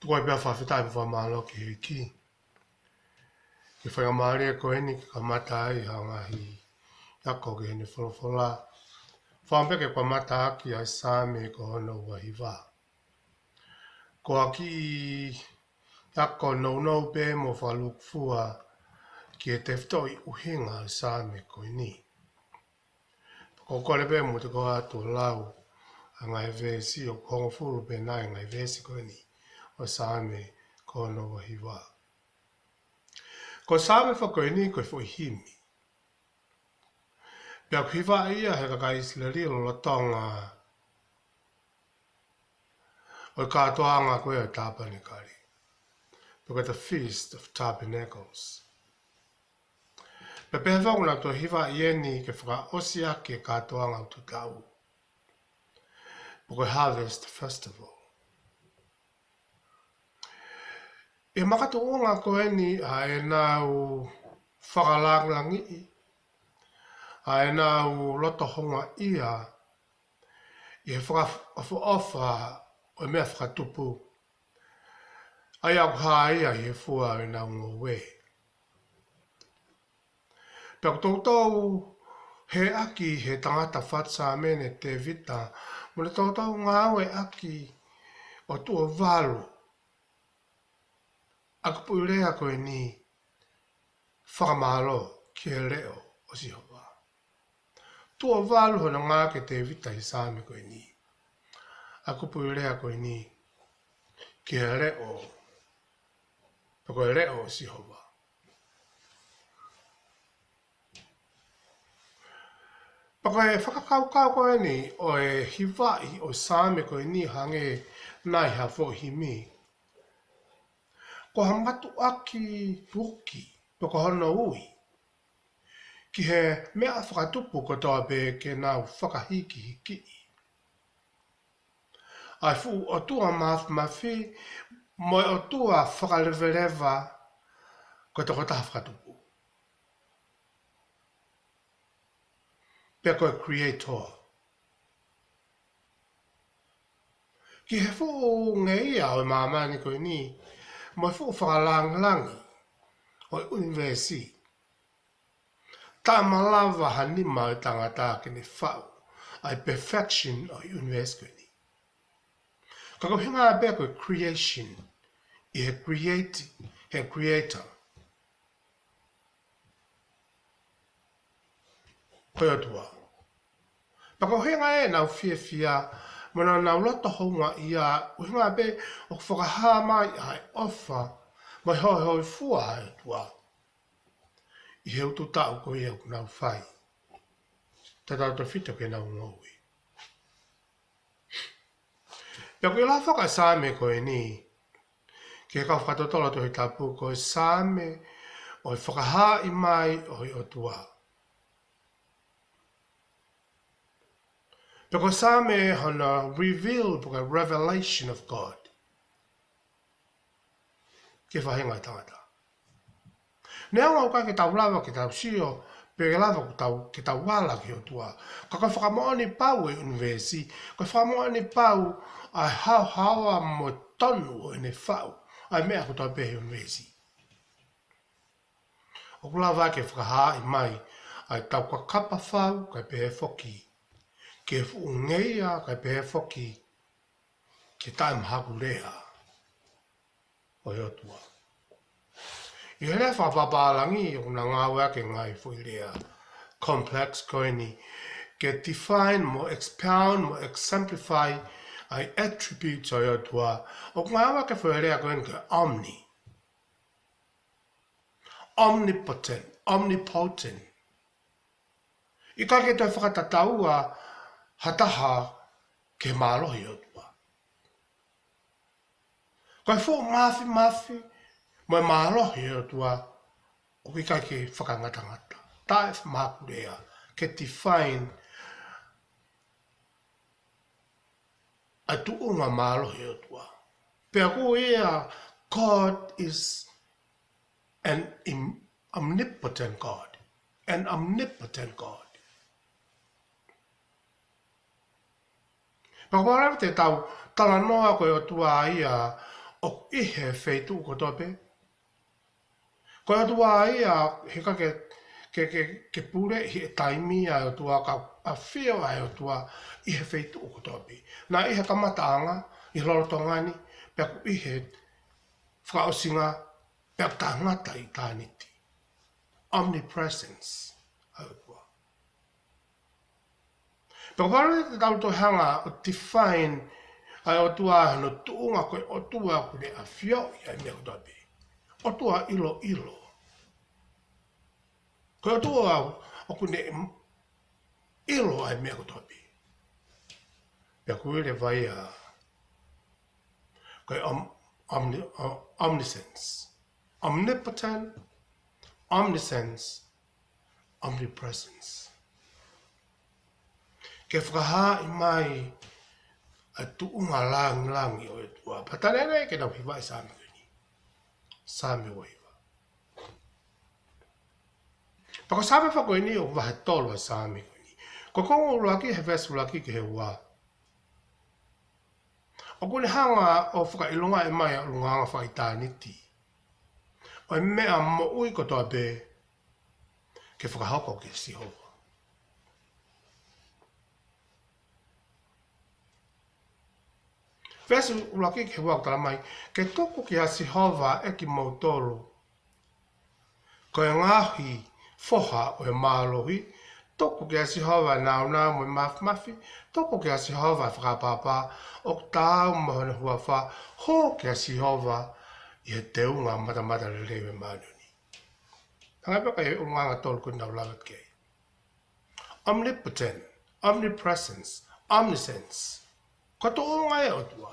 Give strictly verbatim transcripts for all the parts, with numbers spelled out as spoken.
Pea ko e pea fakafetaʻi mo fakamālō ki he ʻEiki. Ki he faingamālie ko eni ke kamata ai ha ngaahi ako ki heʻene folofola. Fakaʻamu pē ke kamata ʻaki ʻa e Saame ko hono ua hiva. Ko e kiʻi ako nounou pē mo fakalūkufua ki he tefitoʻi ʻuhinga ʻo e Saame ko eni. Ko e kole pē mo te ko atu ʻo lau ʻa e ngaahi veesi ʻoku hongofulu pē nai ngaahi veesi ko eni ʻo e Saame ko hono ua hiva. Ko e Saame foki ko eni ko e foʻi himi. Pea ʻoku hivaʻi ia ʻe he kakai ʻIsileli lolotonga ʻo e kātoanga ko ē ʻo e Tāpanekale. Pea ko e Feast of Tabernacles. Pea pehē foki ʻoku nau toe hivaʻi eni ke fakaʻosi ʻaki e kātoanga ʻo e taʻu. Pea ko e Harvest Festival. ʻI he makatuʻunga ko eni ʻa ʻenau fakalāngilangiʻi, ʻa ʻenau loto houngaʻia, ʻi he fakaʻofoʻofa ʻo e meʻa fakatupu, ʻa ia ʻoku hā ia ʻi he fua ʻo ʻenau ngoue. Pea ʻoku toutou hē ʻaki ʻe he tangata fatu Saame ni Tēvita, mo ne toutou ngāueʻaki ʻo tuʻo valu ʻa e kupuʻi lea ko eni, fakamālō ki he leʻo ʻo Sihova. Tuʻo valu hono ngāueʻaki ʻe Tēvita ʻi he Saame ko eni ʻa e kupuʻi lea ko eni, ki he leʻo, pea ko e leʻo ʻo Sihova. Pea ko e fakakaukau ko eni ʻo e hivaʻi ʻo e Saame ko eni hangē nai ha foʻi himi, ko ha mātuʻaki uki, pea ko hono ui ki he meʻa fakatupu kotoa pē ke nau fakahikihikiʻi ʻa e fuʻu ʻotua māfimafi mo e ʻotua fakaleveleva ko e tokotaha fakatupu. Pea ko e Creator. Ki he fuʻu ngeia ʻo e māmani ko eni, mo e fuʻu fakalāngilangi ʻo e ʻunivēsi. Taʻemalava ha nima ʻo e tangata ke ne faʻu ʻa e perfection ʻo e ʻunivēsi ko eni. Ka ko e ʻuhinga pē ko e creation, ʻi he create, he creator. Ko e ʻOtua. Pea ko e ʻuhinga ʻenau fiefia, mo ʻenau loto houngaʻia, ʻuhinga pē ʻoku fakahā mai ʻa e ʻofa, mo e hoihoifua ʻa e ʻOtua ʻi he utu taʻu ko ia ʻoku nau fai, tautautefito ki heʻenau ngoue. Pea ʻoku ʻiloa foki ʻa e Saame ko eni ki he kau fakatotolo Tohi Tapu ko e Saame ʻo e fakahaaʻi mai ʻo e ʻOtua. Pea ko e Saame hono reveal, pea ko e revelation of God ki he faʻahinga ʻo e tangata. Neongo ʻoku ʻikai ke tau lava ke tau sio, pe lava ke tau, ke tau ala ki he ʻOtua, ka ko e fakamoʻoni pau ʻo e ʻunivēsi, ko e fakamoʻoni pau ʻa e haohaoa mo e tonu ʻo ʻene faʻu ʻa e meʻa kotoa pē he ʻunivēsi. ʻOku lava ke fakahaaʻi mai ʻa e taukakapa fau, kae pehē foki ki he fuʻu ngeia, kae pehē foki ki he taʻemahakulea ʻo e ʻOtua. ʻI he lea fakapapālangi ʻoku na ngāueʻaki e ngaahi foʻi lea complex ko eni ke define mo expound mo exemplify ʻa e attributes ʻo e ʻOtua. ʻOku ngāueʻaki e foʻi lea ko eni ko e omni, omnipotent, omnipotent. ʻIkai ke toe fakatataua ha taha ki he mālohi ʻo e ʻOtua. Ko e fuʻu māfimafi mo e mālohi ʻo e ʻOtua ʻoku ʻikai ke fakangatangata. Taʻemahakulea ke define ʻa e tuʻunga mālohi ʻo e ʻOtua. Pea ko ia, God is an im-, omnipotent God. An omnipotent God. Pea ko e lava te tau talanoa ko e ʻOtua ia ʻoku ʻi he feituʻu kotoa pē. Ko e ʻOtua ia, he ka ke, ke, ke, ke pule ʻi he taimi ʻa e ʻOtua, ka ʻafio ʻa e ʻOtua ʻi he feituʻu kotoa pē. Naʻe ʻi he kamataʻanga, ʻi he lolotonga ni, pea ʻoku ʻi he fakaʻosinga, pea ʻoku taʻengata ʻi ʻitāniti. Omnipresence ʻa e ʻOtua. Pea kapau leva te tau toe hanga ʻo define ʻa e ʻOtua, hono tuʻunga ko e ʻOtua ʻoku ne ʻafioʻi ʻa e meʻa kotoa pē. ʻOtua ʻiloʻilo. Ko e ʻOtua ʻoku ne ʻilo ʻa e meʻa kotoa pē. Pea ʻoku ui leva ia ko e om-, omni-, o-, omniscience. Omnipotent, omniscience, omnipresence. Ke fakahaaʻi mai ʻa e tuʻunga langilangi ʻo e ʻOtua. Pea tala leva ke tau hivaʻi Saame ko eni. Saame ua hiva. Pea ko e Saame foki ko eni ʻoku vahe tolu ʻa e Saame ko eni. Ko e konga ʻuluaki, he veesi ʻuluaki ki he ua. ʻOku ne hanga ʻo fakaʻilongaʻi mai ʻa e ʻulungaanga fakaʻitāniti ʻo e meʻa moʻui kotoa pē ke fakahoko kia Sihova. Veesi ʻuluaki ki he ua ʻoku tala mai, ke tuku kia Sihova ʻe kimoutolu ko e ngaahi foha ʻo e mālohi, tuku kia Sihova e nāunau mo e māfimafi, tuku kia Sihova e fakaʻapaʻapa, ʻoku taau mo hono huafa, hū kia Sihova ʻi he teunga matamatalelei ʻo e māʻoniʻoni. Hangē pē ko e ʻulungaanga tolu ko eni naʻa ku lave ki ai. Omnipotent, omnipresence, omniscience. Ko e tuʻunga ʻo e ʻOtua.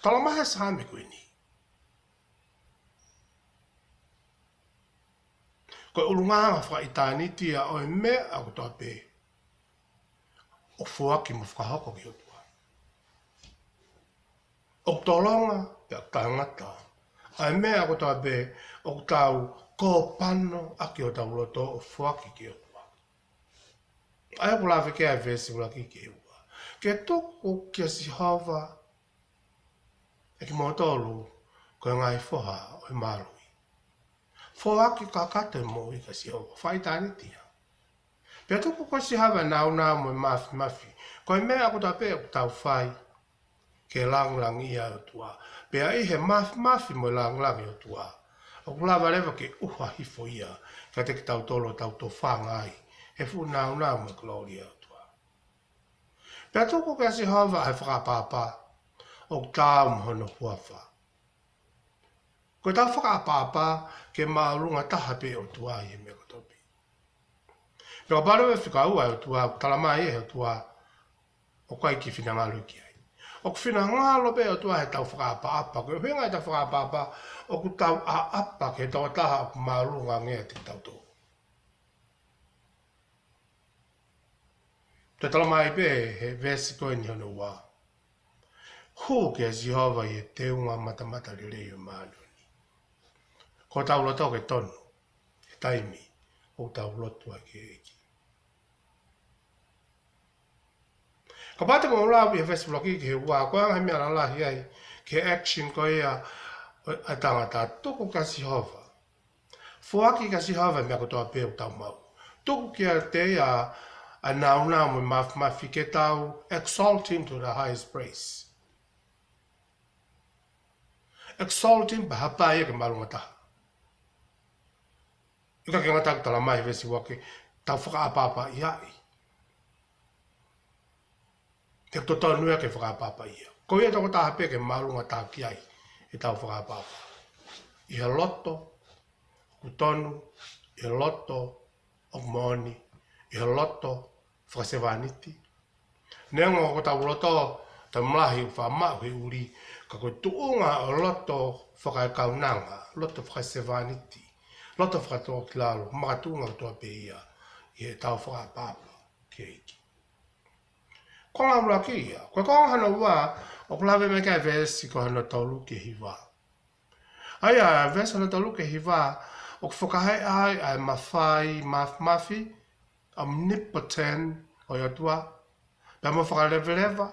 Tala mai he Saame ko eni. Ko e ʻulungaanga fakaʻitāniti ia ʻo e meʻa kotoa pē ʻoku foaki mo fakahoko ki he ʻOtua. ʻOku tolonga, pea ʻoku taʻengata ʻa e meʻa kotoa pē ʻoku tau kōpano ʻaki hotau loto ʻo foaki ki he ʻOtua. ʻA ia ʻoku lave ki ai e veesi ʻuluaki ki he ua. Ke tuku kia Sihova ʻe kimoutolu ko e ngaahi foha ʻo e mālohi. Foaki kakato e moʻui kia Sihova, fakaʻitāniti ia. Pea tuku kia Sihova e nāunau mo e māfimafi. Ko e meʻa kotoa pē ʻoku tau fai ke langilangiʻia e ʻOtua. Pea ʻi he māfimafi mo e langilangi ʻo e ʻOtua, ʻoku lava leva ke ʻuha hifo ia kiate kitautolu ʻo tau tofanga ai he fuʻu nāunau mo e kolōlia ʻo e ʻOtua. Pea tuku kia Sihova ʻa e fakaʻapaʻapa, ʻoku taau mo hono huafa. Ko ʻetau fakaʻapaʻapa ke māʻolunga taha pē ʻOtua ʻi he meʻa kotoa pē. Pea kapau leva ʻe fika ua e ʻOtua, ʻoku tala mai ʻe he ʻOtua ʻoku ʻikai ke finangalo ki ai. ʻOku finangalo pē ʻOtua heʻetau fakaʻapaʻapa, ko e ʻuhinga ʻetau fakaʻapaʻapa, ʻoku tau ʻaʻapa ki he tokotaha ʻoku māʻolunga ange ʻiate kitautolu. Toe tala mai pē he veesi ko eni hono ua. Hū kia Sihova ʻi he teunga matamatalelei ʻo e māʻoniʻoni. Ko hotau loto ke tonu he taimi ʻoku tau lotu ai ki he ʻEiki. Kapau te mou lau ʻi he veesi ʻuluaki ki he ua, ko e anga e meʻa lalahi ai ki he action ko ia ʻa e tangata, tuku kia Sihova. Foaki kia Sihova e meʻa kotoa pē ʻoku tau maʻu. Tuku kiate ia ʻa e nāunau mo e māfimafi, ke tau exalt him to the highest praise. Exalt him, pea hapai ia ke māʻolunga taha. ʻIkai ke ngata, ʻoku tala mai he veesi ua ke tau fakaʻapaʻapaʻi ai. Ke totonu ia ke fakaʻapaʻapaʻi ia. Ko ia tokotaha pē ke māʻolunga taha ki ai ʻetau fakaʻapaʻapa. ʻI he loto ʻoku tonu, ʻi he loto ʻoku moʻoni, ʻi he loto fakasevāniti. Neongo ko hotau loto, taimi lahi ʻoku faʻa maʻu he ʻuli, ka ko e tuʻunga ʻo e loto fakaekaunanga, loto fakasevāniti, loto fakatōkilalo, makatuʻunga kotoa pē ia ʻi heʻetau fakaʻapaʻapa ki he ʻEiki. Konga ʻuluaki ia. Ko e konga hono ua, ʻoku lave mai ki ai e veesi ko hono tolu ki he hiva. ʻA ia, veesi hono tolu ki he hiva, ʻoku fakahā ai ʻa e mafai, māfimafi, omnipotent ʻo e ʻOtua, pea mo e fakaleveleva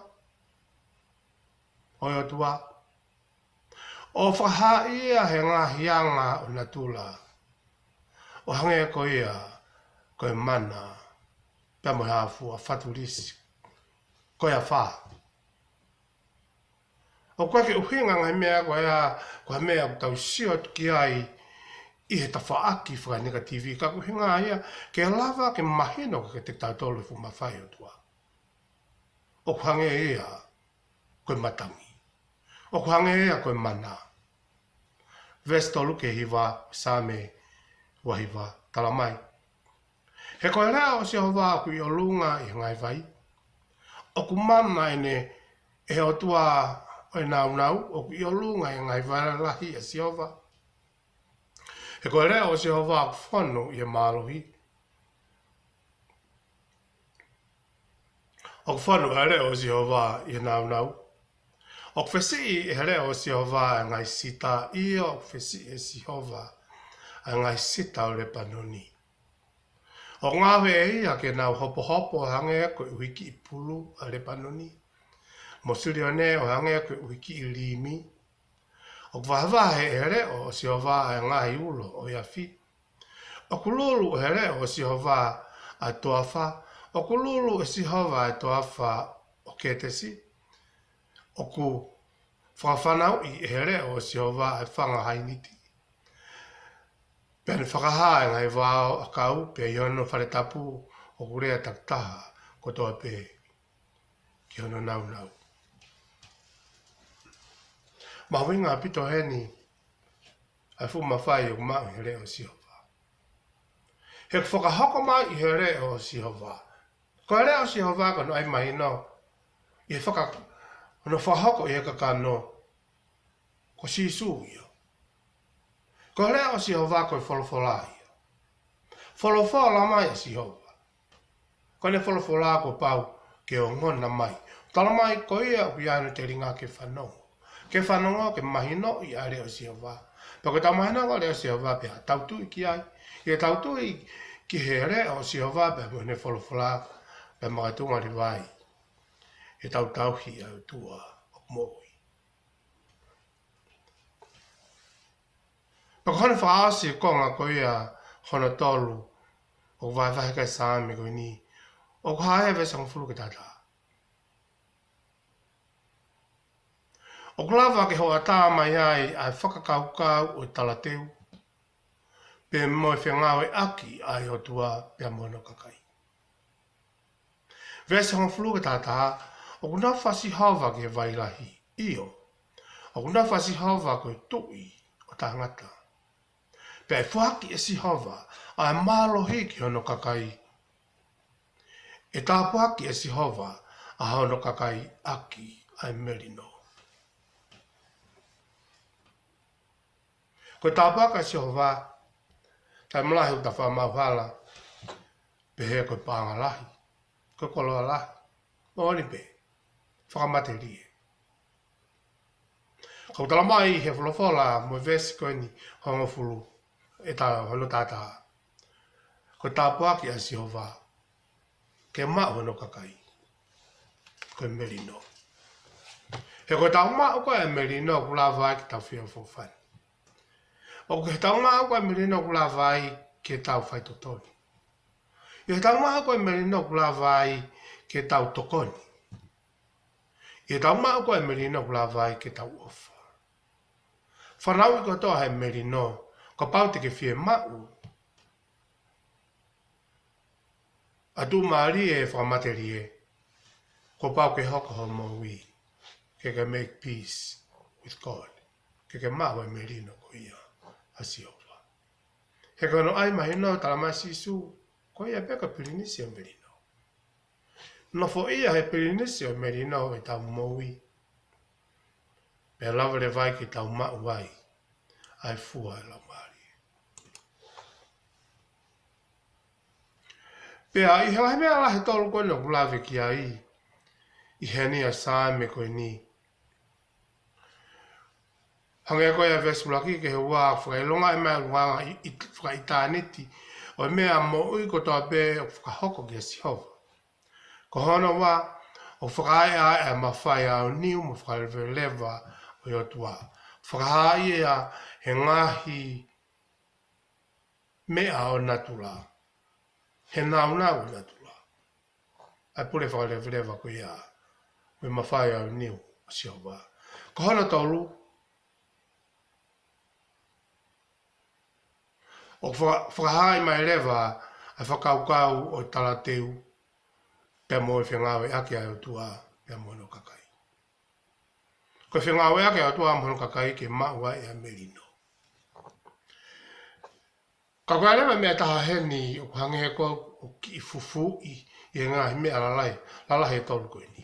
ʻo e ʻOtua. ʻO fakahā ia he ngaahi anga ʻo natula, ʻo hangē ko ia ko e mana, pea mo e hā fua, fatulisi, ko e afā. ʻOku ʻikai ke ʻuhinga ngaahi meʻa ko ia ko ha meʻa ʻoku tau sio atu ki ai ʻi he tafaʻaki fakanekativi, ka ʻoku ʻuhinga ia ke lava ke mahino kiate kitautolu e fuʻu mafai ʻo e ʻOtua. ʻOku hangē ia ko e matangi. ʻOku hangē ia ko e mana. Veesi tolu ki he hiva, Saame ua hiva, talamai: He ko e leʻo ʻo Sihova ʻoku ʻi ʻolunga ʻi he ngaahi vai. ʻOku mana ʻene, ʻe he ʻOtua ʻo e nāunau, ʻoku ʻi ʻolunga ʻi he ngaahi vai lahi ʻa Sihova. He ko e leʻo ʻo Sihova ʻoku fonu ʻi he mālohi. ʻOku fonu ʻa e leʻo ʻo Sihova ʻi he nāunau. ʻOku fesiʻi ʻe he leʻo ʻo Sihova ʻa e ngaahi sita, ʻio, ʻoku fesiʻi ʻe Sihova ʻa e ngaahi sita ʻo Lepanoni. ʻOku ngāue ʻe ia ke nau hopohopo ʻo hangē ko e ʻuhikiʻi pulu ʻa Lepanoni, mo Silione ʻo hangē ko e ʻuhikiʻi limi. ʻOku vahevahe ʻe he leʻo ʻo Sihova ʻa e ngaahi ulo ʻo e afi. ʻOku lulu ʻe he leʻo ʻo Sihova ʻa e toafa. ʻOku lulu ʻe Sihova ʻa e toafa ʻo Ketesi. ʻOku fakafanauʻi ʻe he leʻo ʻo Sihova ʻa e fanga hainiti. Pea ne fakahā ʻa e ngaahi vao ʻakau, pea ʻi hono fale tapu ʻoku lea takitaha kotoa pē ki hono nāunau. Mahuʻinga ʻaupito heni ʻa e fuʻu mafai ʻoku maʻu ʻi he leʻo ʻo Sihova. He ʻoku fakahoko mai ʻi he leʻo ʻo Sihova. Ko e leʻo ʻo Sihova ko hono ʻai mahino ʻi he faka-, hono fakahoko ʻi he kakano, ko Sīsū ia. Ko e leʻo ʻo Sihova ko e folofola ia. Folofola mai ʻa Sihova. Ko ʻene folofola kuo pau ke ongona mai. Talamai ko ia ʻoku ʻi ai hono telinga ke fanongo. Ke fanongo, ke mahinoʻi ʻa e leʻo ʻo Sihova. Pea ko ʻetau mahinoʻi ʻa e leʻo ʻo Sihova pea tau tui ki ai. ʻI heʻetau tui ki he leʻo ʻo Sihova pea mo ʻene folofola, pea makatuʻunga leva ai ʻetau tauhi ʻa e ʻOtua ʻoku moʻui. Pea ko hono fakaʻosi e konga ko ia hono tolu ʻoku vahevahe ki ai e Saame ko eni, ʻoku hā ia he veesi hongofulu ki he taha taha. ʻOku lava ke hoʻatā mai ai ʻa e fakakaukau ʻo e talateu, pea mo e fengāueʻaki ʻa e ʻOtua pea mo hono kakai. Veesi hongofulu ki he taha taha: ʻOku nofo ʻa Sihova ki he vai lahi, ʻio, ʻoku nofo ʻa Sihova ko e Tuʻi ʻo taʻengata. Pea ʻe foaki ʻe Sihova ʻa e mālohi ki hono kakai. ʻE tāpuaki ʻe Sihova ʻa hono kakai ʻaki ʻa e melino. Ko e tāpuaki ʻa Sihova, taimi lahi ʻoku ta fakamauhala, pehē ko e paʻanga lahi, ko e koloa lahi, moʻoni pē, fakamatelie. Ka ʻoku talamai ʻe he folofola mo e veesi ko eni hongofulu, ʻe ta hono taha taha, ko e tāpuaki ʻa Sihova ke maʻu hono kakai ko e melino. He ko ʻetau maʻu ko ē e melino ʻoku lava ai ke tau feʻofoʻofani. ʻOku ʻi heʻetau maʻu ko ē e melino ʻoku lava ai ke tau faitotonu. ʻI heʻetau maʻu ko ē e melino ʻoku lava ai ke tau tokoni. ʻI heʻetau maʻu ko ē e melino ʻoku lava ai ke tau ʻofa. Fanauʻi kotoa he melino, kapau te ke fiemaʻu ʻa e tuʻumālie fakamatelie, kuo pau ke hoko hoʻo moʻui ke ke make peace with God, ke ke maʻu e melino ko ia ʻa Sihova. He ko hono ʻai mahino, talamai ʻe Sīsū, ko ia pē ko e pilinisi ʻo e melino. Nofoʻia he pilinisi ʻo e melino ʻetau moʻui, pea lava leva ai ke tau maʻu ai ʻa e fua ʻo e Laumālie. Pea ʻi he ngaahi meʻa lahi ʻe tolu ko eni ʻoku lave ki ai ʻi heni ʻa e Saame ko eni, hangē ko ia veesi ʻuluaki ki he ua, fakaʻilongaʻi mai ʻa e ʻulungaanga ʻi, ʻi, fakaʻitāniti ʻo e meʻa moʻui kotoa pē ʻoku fakahoko kia Sihova. Ko hono ua, ʻoku fakaeʻa ʻa e mafai aoniu mo fakaleveleva ʻo e ʻOtua. fakahā ia he ngaahi meʻa ʻo natula, he nāunau ʻo natula, ʻa e pule fakaleveleva ko ia ʻo e mafai aoniu ʻo Sihova. Ko hono tolu, ʻoku faka-, fakahaaʻi mai leva ʻa e fakakaukau ʻo e talateu pea mo e fengāueʻaki ʻa e ʻOtua pea mo hono kakai. Ko e fengāueʻaki ʻa e ʻOtua mo hono kakai ke maʻu ai ʻa e melino. Ka ko e leva meʻa ʻe taha heni ʻoku hangē ko ʻoku kiʻi fufuuʻi ʻi he ngaahi meʻa lalahi, lalahi ʻe tolu ko eni.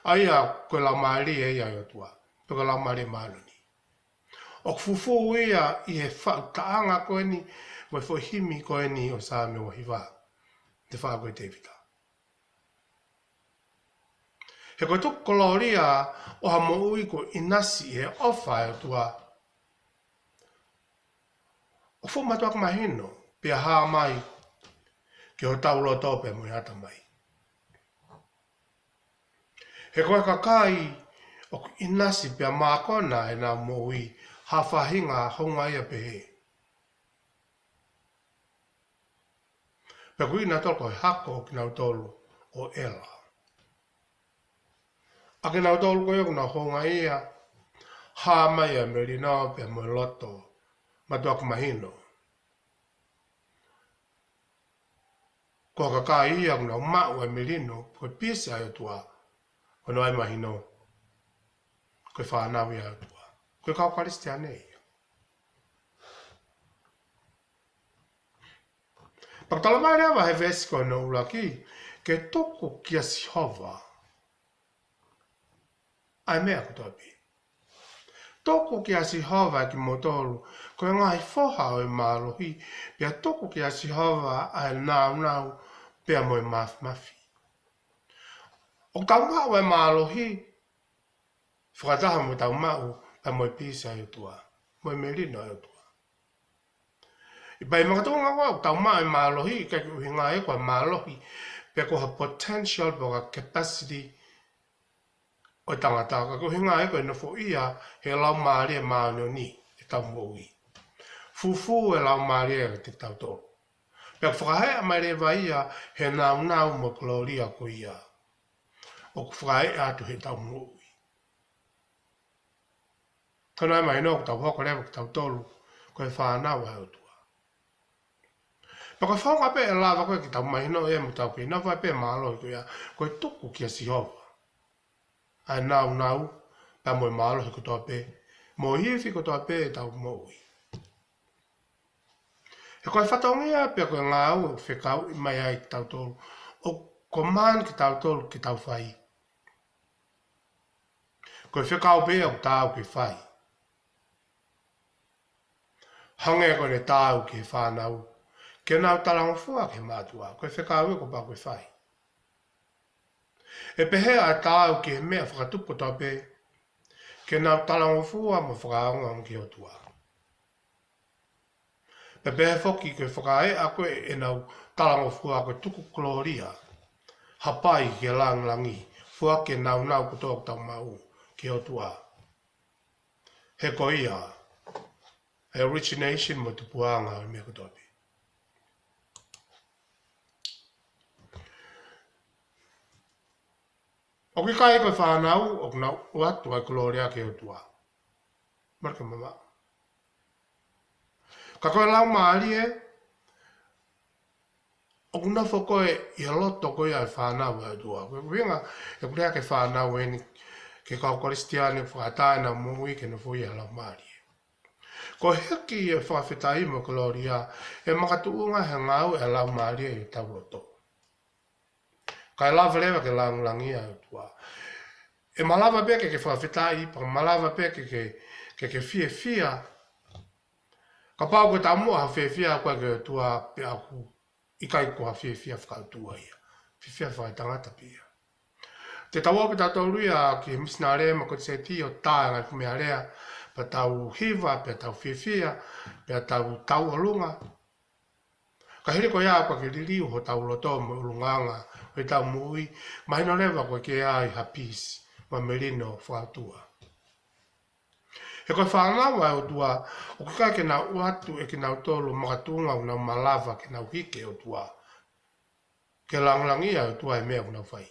ʻA ia ko e Laumālie ia ʻo e ʻOtua, pe ko e Laumālie Māʻoniʻoni. ʻOku fufū ia ʻi he faʻu taʻanga ko eni, mo e foʻi himi ko eni ʻo e Saame uahiva, te faʻu ko ē ʻe Tēvita. He ko e tuku kolōlia ʻo ha moʻui kuo ʻinasi ʻi he ʻofa ʻa e ʻOtua, ʻoku fuʻu mātuʻaki mahino, pea hā mai ki hotau loto pea mo e ʻatamai. He ko e kakai ʻoku ʻinasi pea mākona ʻenau moʻui ha faʻahinga houngaʻia pehē, pea ʻoku ui kinautolu ko e hako ʻo kinautolu ʻo ʻEla. ʻA kinautolu ko ia ʻoku nau houngaʻia, hā mai ʻa e melino pea mo e loto mātuʻaki mahino. Ko e kakai ia ʻoku nau maʻu ʻa e melino, ko e pīsi ʻa e ʻOtua, ko hono ʻai mahino, ko e fānau ia ʻa e ʻOtua, ko e kau Kalisitiane ia. Pea ʻoku talamai leva he veesi ko hono ʻuluaki, ke tuku kia Sihova ʻa e meʻa kotoa pē. Tuku kia Sihova ʻa kimoutolu, ko e ngaahi foha ʻo e mālohi, pea tuku kia Sihova ʻa e nāunau pea mo e māfimafi. ʻOku tau maʻu ʻa e mālohi fakataha mo ʻetau maʻu pea mo e pīsi ʻa e ʻOtua, mo e melino ʻa e ʻOtua. ʻI he makatuʻunga ʻoku tau maʻu ʻa e mālohi, ʻikai ke ʻuhinga ia ko e mālohi, pe ko ha potential, pe ko ha capacity ʻo e tangata, ka ko e ʻuhinga ia ko e nofoʻia ʻe he Laumālie Māʻoniʻoni ʻetau moʻui. Fufū ʻe he Laumālie ʻiate kitautolu. Pea ʻoku fakahā mai leva ia he nāunau mo e kolōlia ko ia ʻoku fakaeʻa atu heʻetau moʻui. Ko hono ʻai mahino ʻoku tau hoko leva kitautolu ko e fānau ʻa e ʻOtua. Pea ko e founga pē ʻe lava ko ē ke tau mahino ʻe mo tau kei nofo ai pē mālohi ko ia, ko e tuku kia Sihova ʻa e nāunau pea mo e mālohi kotoa pē, mo e ifi kotoa pē ʻetau moʻui. He ko e fatongia pea ko e ngāue ʻoku fekauʻi mai ai kitautolu, ʻoku command kitautolu ke tau fai. Ko e fekau pē ʻoku taau ke fai. Hangē ko ʻene taau ki he fānau ke nau talangofua ki he mātuʻa, ko e fekau ia kuo pau ke fai. ʻE pehē ʻa e taau ki he meʻa fakatupu kotoa pē, ke nau talangofua mo fakaongoongo ki he ʻOtua. Pea pehē foki ko e fakaeʻa ko ē ʻenau talangofua ko e tuku kolōlia, hapai ki he langilangi, foaki e nāunau kotoa ʻoku tau maʻu ki he ʻOtua. He ko ia ʻa e origination mo e tupuʻanga ʻo e meʻa kotoa pē. ʻOku ʻikai ko e fānau ʻoku nau ʻoatu ʻa e kolōlia ki he ʻOtua. Mole ke mamaʻo. Ka ko e Laumālie ʻoku nofo ko ē ʻi he loto ko ia ʻo e fānau ʻa e ʻOtua. Ko e ʻuhinga ʻeku lea ki he fānau eni, ki he kau Kalisitiane, fakaʻatā ʻenau moʻui ke nofoʻia ʻe he Laumālie. Ko e hiki ʻo e fakafetaʻi mo e kolōlia, ʻe makatuʻunga he ngāue ʻa e Laumālie ʻi hotau loto. Kae lava leva ke langilangiʻia e ʻOtua. ʻE malava pē ke ke fakafetaʻi, pea malava pē ke ke, ke ke fiefia. Kapau ko e taumuʻa ha fiefia ko ē ki he ʻOtua, pea ʻoku ʻikai ko ha fiefia fakaʻotua ia. Fiefia fakaetangata pē ia. Te tau ō pē tautolu ia ki he misinale mo e kotiseti ʻo tā e ngaahi fuʻu meʻalea, pea tau hiva, pea tau fiefia, pea tau tauʻolunga. Ka hili ko ia kuo ke liliu hotau loto mo e ʻulungaanga ʻo ʻetau moʻui, mahino leva kuo ke ʻi ai ha pīsi mo e melino fakaʻotua. He ko e fānau ʻa e ʻOtua, ʻoku ʻikai ke nau ʻoatu ʻe kinautolu makatuʻunga ʻoku nau malava ke nau hiki e ʻOtua, ke langilangiʻia e ʻOtua he meʻa ʻoku nau fai.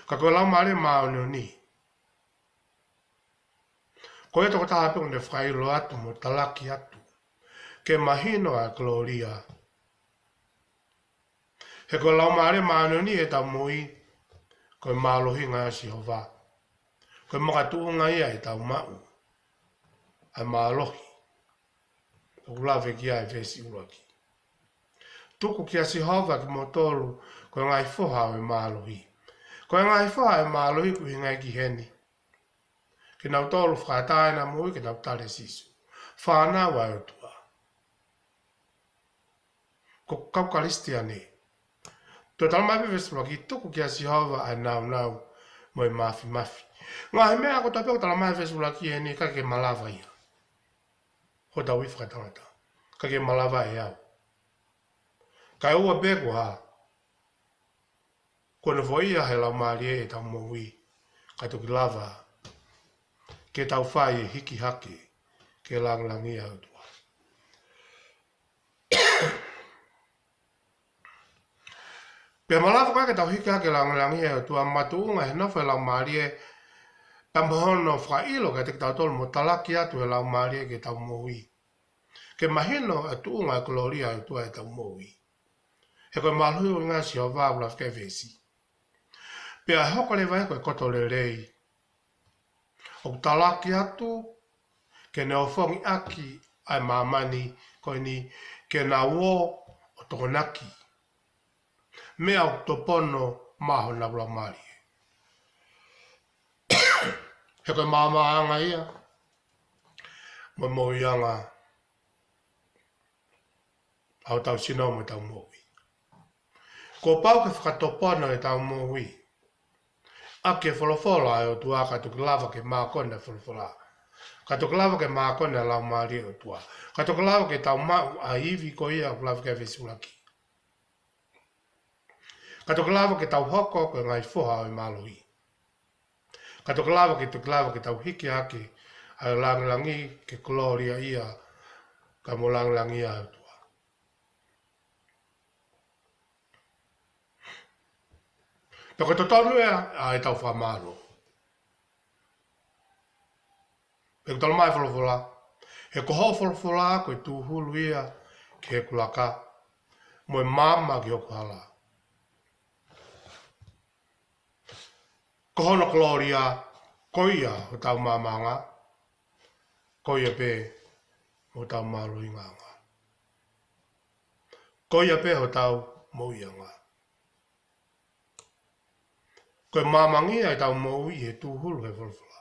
Ka ko e Laumālie Māʻoniʻoni, ko ia tokotaha pē ʻoku ne fakaʻilo atu mo talaki atu ke mahino ʻa e kolōlia. He ko e Laumālie Māʻoniʻoni ʻi heʻetau moʻui, ko e mālohinga ʻo Sihova. Ko e makatuʻunga ia ʻetau maʻu ʻa e mālohi ʻoku lave ki ai e veesi ʻuluaki. Tuku kia Sihova kimoutolu, ko e ngaahi foha ʻo e mālohi. Ko e ngaahi foha ʻo e mālohi ʻoku ʻuhinga ki heni, kinautolu fakaʻatā ʻenau moʻui ke nau tali ʻa Sīsū. Fānau ʻa e ʻOtua. Ko e kau Kalisitiane. Toe talamai pē veesi ʻuluaki, tuku kia Sihova ʻa e nāunau mo e māfimafi. Ngaahi meʻa kotoa pē ʻoku talamai veesi ʻuluaki ʻeni, ʻikai ke malava ia hotau ivi fakatangata. ʻIkai ke malava ʻe au. Kae ʻoua pē kuo hā, kuo nofoʻia ʻe he Laumālie ʻetau moʻui, ka toki lava ke tau fai e hiki hake ke langilangiʻia e ʻOtua. Pea malava ko ia ke tau hiki hake ke langilangiʻia e ʻOtua, makatuʻunga he nofo ʻa e Laumālie, pea mo hono fakaʻilo kiate kitautolu mo talaki atu ʻe he Laumālie ki heʻetau moʻui, ke mahino ʻa e tuʻunga ʻo e kolōlia ʻo e ʻOtua ʻi heʻetau moʻui. He ko e mālohi ʻo e ʻuhinga ʻo Sihova ʻoku lave ki ai e veesi. Pea hoko leva ia ko e koto lelei ʻoku talaki atu ke ne ofongi ʻaki ʻa e māmani ko ʻeni, ke nau ō ʻo tokonaki meʻa ʻoku topono maʻa honau laumālie. He ko e maamaʻanga ia mo e moʻuiʻanga ʻa hotau sino mo ʻetau moʻui. Kuo pau ke fakatopono ʻetau moʻui ʻaki e folofola ʻa e ʻOtua, ka toki lava ke mākona e folofola. Ka toki lava ke mākona e Laumālie ʻo e ʻOtua. Ka toki lava ke tau maʻu ʻa e ivi ko ia ʻoku lave ki ai e veesi ʻuluaki. Ka toki lava ke tau hoko ko e ngaahi foha ʻo e mālohi. Ka toki lava ke, toki lava ke tau hiki hake ʻa e langilangi ke kolōliaʻia kae mo langilangiʻia e ʻOtua. Pea ko e totonu ia ʻa ʻetau fakamālō. Pea ʻoku talamai ʻe he folofola, he ko hoʻo folofola ko e tūhulu ia ki heʻeku laka, mo e maama ki hoku hala. Ko hono kolōlia ko ia hotau maamaʻanga, ko ia pē hotau mālohingaʻanga, ko ia pē hotau moʻuiʻanga. Ko e maamangia ʻetau moʻui he tūhulu he folofola.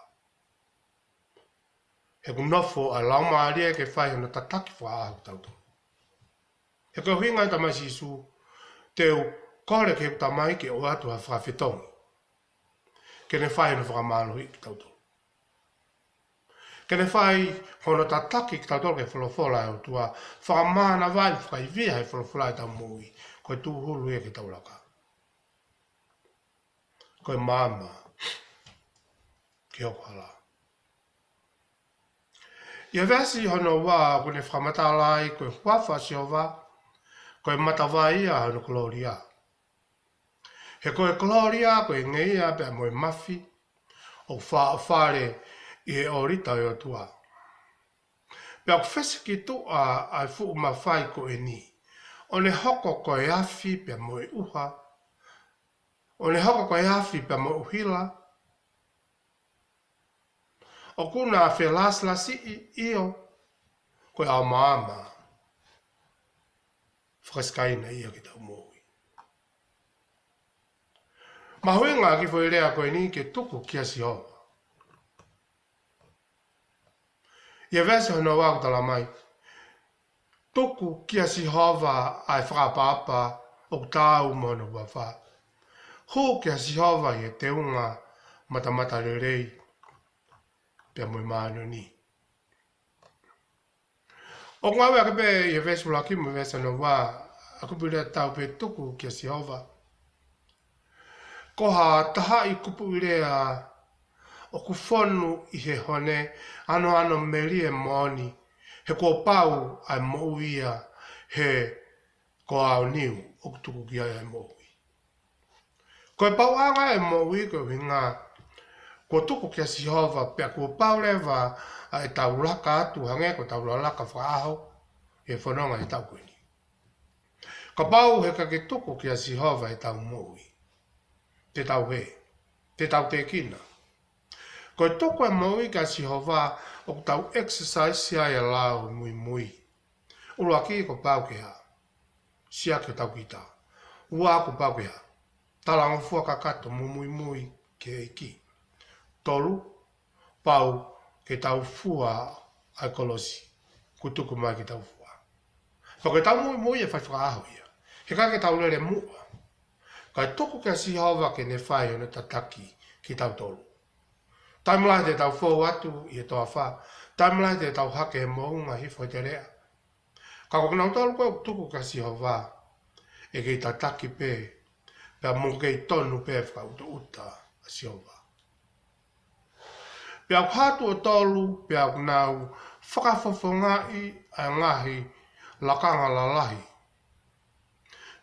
He ʻoku nofo ʻa e Laumālie ke fai hono tataki fakaʻaho kitautolu. He ko e ʻuhinga ia, talamai ʻe Sīsū, te u kole ki heʻeku Tamai ke ʻoatu ha fakafetongi ke ne fai hono fakamālohiʻi kitautolu. Ke ne fai hono tataki kitautolu ki he folofola ʻa e ʻOtua, fakamānavaʻi, fakaivia ʻe he folofola ʻetau moʻui, ko e tūhulu ia ki heʻetau laka, ko e maama ki hoku hala. ʻI he veesi hono ua ʻoku ne fakamatala ai ko e huafa ʻo Sihova, ko e matavai ia ʻo hono kolōlia. He ko e kolōlia ko e ngeia pea mo e mafi ʻoku faʻofale ʻi he ʻōlita ʻo e ʻOtua. Pea ʻoku fesi ki tuʻa ʻa e fuʻu mafai ko ʻeni, ʻo ne hoko ko e afi pea mo e ʻuha, ʻo ne hoko ko e afi pea mo e ʻuhila, ʻoku na felāsilasiʻi, ʻio, ko e ʻaomaama fakasikaina ia ki heʻetau moʻui. Mahuʻinga e kiʻi foʻi lea ko ʻeni, ke tuku kia Sihova. ʻI he veesi hono ua ʻoku talamai, tuku kia Sihova ʻa e fakaʻapaʻapa ʻoku taau mo hono huafa. Hū kia Sihova ʻi he teunga matamatalelei pea mo e māʻoniʻoni. ʻOku ngāueʻaki pē ʻi he veesi ʻuluaki mo e veesi hono ua ʻa e kupuʻi lea tatau pē, tuku kia Sihova. Ko ha tahaʻi kupuʻi lea ʻoku fonu ʻi he hone, ano ano melie moʻoni, he kuo pau ʻa e moʻui ia, he ko au niu ʻoku tuku ki ai ʻa e moʻui. Ko e pauʻanga ʻa e moʻui ko e ʻuhinga kuo tuku kia Sihova pea kuo pau leva ʻa ʻetau laka atu hangē ko ʻetau lalaka fakaʻaho ʻi he fononga ʻi he taʻu ko eni. Kapau he ʻikai ke tuku kia Sihova ʻetau moʻui, te tau hē, te tau tēkina. Ko e tuku e moʻui kia Sihova ʻoku tau exercise ai e lao muimui. ʻUluaki kuo pau ke hā? Siʻaki hotau kita. Ua kuo pau ke hā? Talangofua kakato mo muimui ki he ʻEiki. Tolu, pau ke tau fua ʻa e kolosi kuo tuku mai ke tau fua. Pea ko ʻetau muimui ʻe fai fakaʻaho ia. He ʻikai ke tau lele muʻa. Kae tuku kia Sihova ke ne fai hono tataki kitautolu. Taimi lahi te tau fou atu ʻi he toafa. Taimi lahi te tau hake he moʻunga hifo he teleʻa. Ka ko kinautolu ko ē ʻoku tuku kia Sihova, ʻe kei tataki pē, pea mo kei tonu pē fakaʻutoʻuta ʻa Sihova. Pea ʻoku hā tuʻo tolu, pea ʻoku nau fakafofongaʻi ʻa e ngaahi lakanga lalahi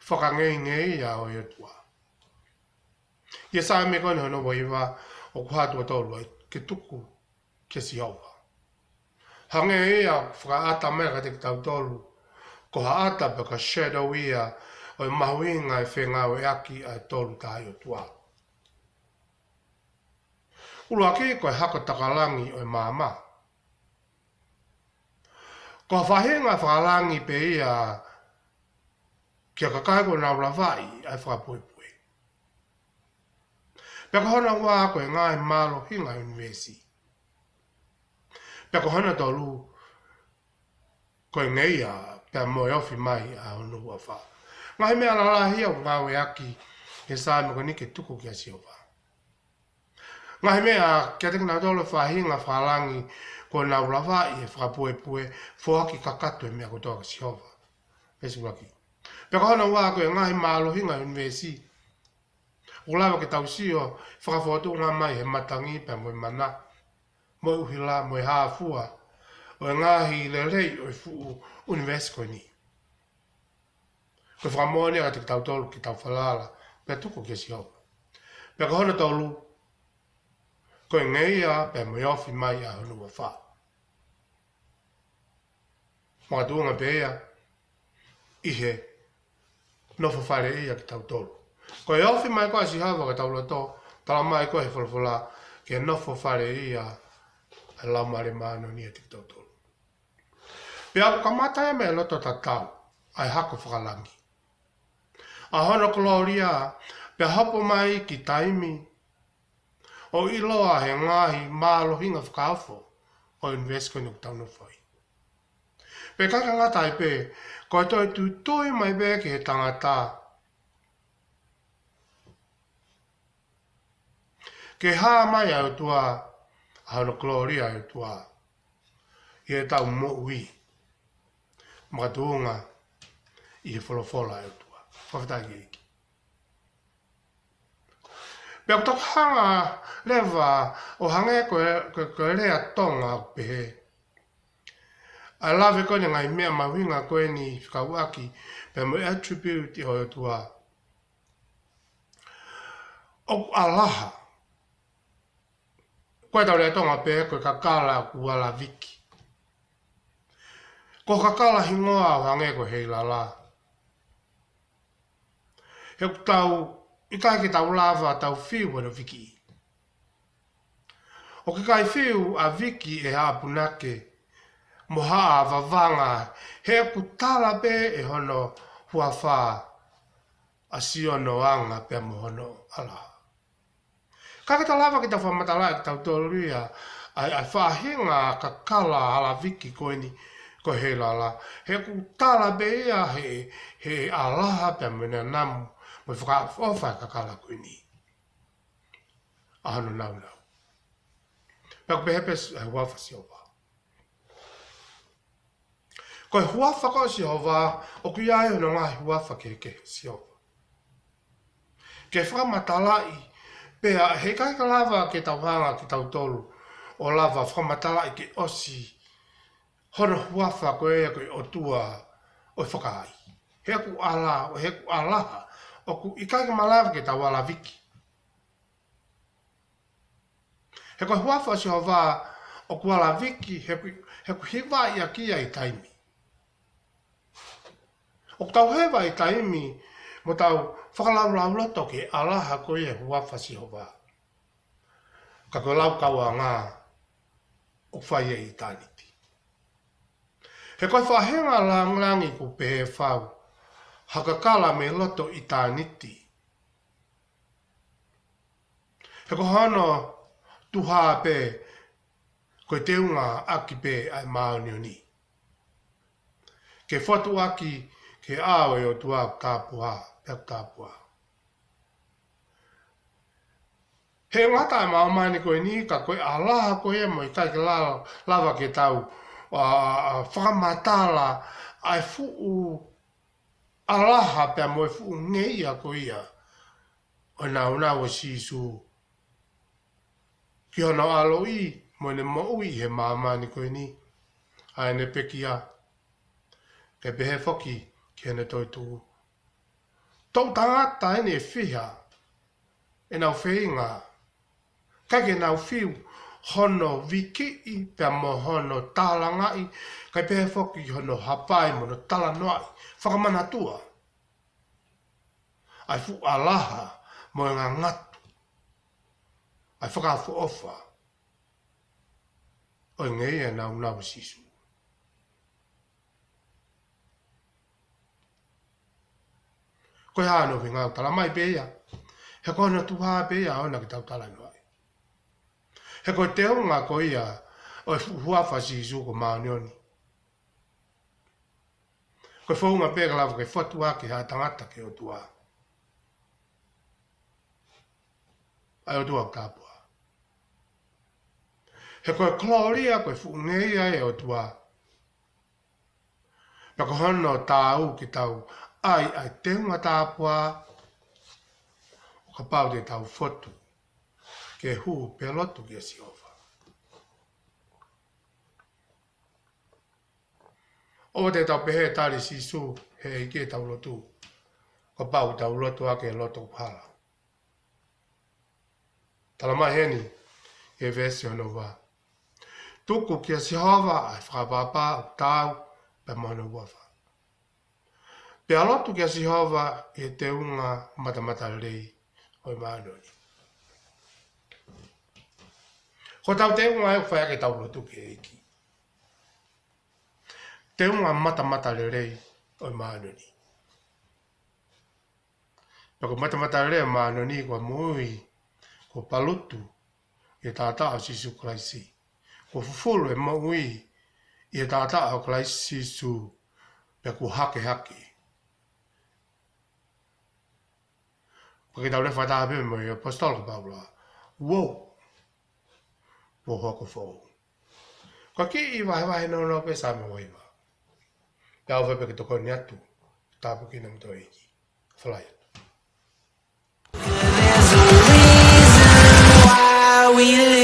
fakangeingei ʻa e ʻOtua. ʻI he Saame ko eni hono ua hiva, ʻoku hā tuʻo tolu ai ke tuku kia Sihova. Hangē ia ʻoku fakaʻata mai kiate kitautolu, ko ha ʻata pe ko ha shadow ia ʻo e mahuʻinga e fengāueʻaki ʻa e Tolu Tahaʻi ʻOtua. ʻUluaki ko e hako takalangi ʻo e maama. Ko ha faʻahinga fakalangi pē ia ki he kakai kuo nau lavaʻi ʻa e fakapuepue. Pea ko hono ua ko e ngaahi mālohinga ʻo e ʻunivēsi. Pea ko hono tolu ko e ngeia pea mo e ofi mai ʻa hono huafa. Ngaahi meʻa lalahi ia ʻoku ngāueʻaki he Saame ko eni ke tuku kia Sihova. Ngaahi meʻa kiate kinautolu e faʻahinga fakalangi kuo nau lavaʻi e fakapuepue, foaki kakato e meʻa kotoa kia Sihova. Veesi ʻuluaki. Pea ko hono ua ko e ngaahi mālohinga ʻo e ʻunivēsi. ʻOku lava ke tau sio fakafōtunga mai he matangi pea mo e mana, mo e ʻuhila, mo e hā fua ʻo e ngaahi lelei ʻo e fuʻu ʻunivēsi ko eni. Ko e fakamoʻoni ia kiate kitautolu ke tau falala pea tuku kia Sihova. Pea ko hono tolu, ko e ngeia pea mo e ofi mai ʻa hono huafa. Makatuʻunga pē ia ʻi he nofo faleʻia kitautolu. Ko e ofi mai ko ē ʻa Sihova ki hotau loto, talamai ko ē he folofola ke nofo faleʻia ʻa e Laumālie Māʻoniʻoni ʻiate kitautolu. Pea ʻoku kamata ia mei he loto tatau ʻa e hako fakalangi ʻa hono kolōlia, pea hopo mai ki taimi ʻo ʻiloa he ngaahi mālohinga fakaofo ʻo e ʻunivēsi ko eni ʻoku tau nofo ai. Pea ʻikai ke ngata ai pē, ko e toe tuitui mai pē ki he tangata ke hā mai ʻa e ʻOtua, ʻa hono kolōlia ʻa e ʻOtua ʻi heʻetau moʻui, makatuʻunga ʻi he folofola ʻa e ʻOtua. Fakafetaʻi ki he ʻEiki. Pea ʻoku toki hanga leva ʻo hangē ko e, ko e, ko e lea Tonga ʻoku pehē, ʻa e lave ko eni ngaahi meʻa mahuʻinga ko eni fekauʻaki pea mo e attribute ʻo e ʻOtua, ʻoku ʻalaha. Ko ʻetau lea Tonga pē ko e kakala ʻoku ʻalaviki. Ko e kakala hingoa ʻo hangē ko e heilala. He ʻoku tau, ʻikai ke tau lava tau fiu hono viki. ʻOku ʻikai fiu ʻa viki ʻe haʻa punake mo haʻa vavanga, he ʻoku tala pē ʻe hono huafa ʻa siʻono anga pea mo hono ʻalaha. Ka ke ta lava ke ta fakamatalaʻi kitautolu ia ʻa e, ʻa e faʻahinga kakala ʻalaviki ko eni ko e heilala. He ʻoku tala pē ia he, he ʻalaha pea mo e namu mo e fakaʻofoʻofa e kakala ko eni ʻa hono naunau. Pea ʻoku pehē pē ʻa e huafa Sihova. Ko e huafa ko ē ʻo Sihova, ʻoku ʻi ai hono ngaahi huafa kehekehe ʻo Sihova. Ke fakamatalaʻi Pea he ʻikai ke lava ke tau hanga kitautolu ʻo lava fakamatalaʻi ke ʻosi hono huafa ko ia ko e ʻOtua ʻo e fakaʻai. He ʻoku ʻala, he ʻoku ʻalaha, ʻoku ʻikai ke malava ke tau ʻalaviki. He ko e huafa ʻo Sihova ʻoku ʻalaviki, he ʻoku, he ʻoku hivaʻi ʻaki ia ʻi taimi. ʻOku tau heva ʻi taimi mo tau fakalaulauloto ki he ʻalaha ko ia ʻo e huafa ʻo Sihova. Ka ko e laukauʻanga ʻoku fai ia ʻi ʻitāniti. He ko e faʻahinga langilangi ʻoku pehē fau, ha kakala mei loto ʻitāniti. He ko hono tuha pē ko e teunga ʻaki pē ʻa e māʻoniʻoni. Ke fotu ʻaki ki he ʻao ʻo e ʻOtua ʻoku tāpuhā, pea ʻoku tāpuhā. He ngata ʻa e māmani ko eni ka ko e ʻalaha ko ia mo e ʻikai ke lava, lava ke tau, ʻa, ʻa, ʻa, fakamatala ʻa e fuʻu ʻalaha pea mo e fuʻu ngeia ko ia ʻo e nāunau ʻo Sīsū ki hono ʻaloʻi mo ʻene moʻui he māmani ko eni, ʻa ʻene pekia, kae pehē foki ki heʻene toetuʻu. Toʻu tangata eni ʻe fiha ʻenau feinga, ʻikai ke nau fiu hono vikiʻi pea mo hono tālangaʻi, kae pehē foki hono hapai mo hono talanoaʻi, fakamanatua ʻa e fuʻu ʻalaha mo e ngangatu ʻa e fakaʻofoʻofa ʻo e ngeia ʻo e nāunau ʻo Sīsū. Ko e hā hono ʻuhinga? ʻOku talamai pē ia, he ko hono tuha pē ia ʻoku ʻoange ke tau talanoaʻi. He ko e teunga ko ia ʻo e fuʻu huafa ʻo Sīsū ko e māʻoniʻoni. Ko e founga pē ke lava ke fotu ʻaki ʻe ha tangata ki he ʻOtua, ʻa e ʻOtua ʻoku tāpuhā. He ko e kolōlia, ko e fuʻu ngeia ʻo e ʻOtua. Pea ko hono taau ke tau ʻai ʻa e teunga tāpuhā ʻo kapau te tau fotu ke hū pea lotu kia Sihova. ʻOua te tau pehē, tali Sīsū, he ʻEiki, ʻetau lotu, kapau te tau lotu ʻaki e loto ʻoku hala. Talamai heni ʻe he veesi hono ua: Tuku kia Sihova ʻa e fakapapau ʻoku taau pea mo hono huafa, pea lotu kia Sihova ʻi he teunga matamatalelei ʻo e māʻoniʻoni. Ko hotau teunga ʻoku fai ʻaki ʻetau lotu ki he ʻEiki, teunga matamatalelei ʻo e māʻoniʻoni. Pea ko e matamatalelei ʻo e māʻoniʻoni, ko e moʻui kuo palutu ʻi he taʻataʻa ʻo Sīsū Kalaisi. Kuo fufulu e moʻui ʻi he taʻataʻa ʻo Kalaisi Sīsū, pea kuo hakehake. Pea ke tau lea fakataha pē mo e ʻaposetolo ko Paula: Uou, kuo hoko foʻou. Ko e kiʻi vahevahe nounou pē Saame ua hiva. Pea ʻofa pē ke tokoni atu, tāpuekina kimoutolu ʻe he ʻEiki. Fālahi atu. There's a reason why we live.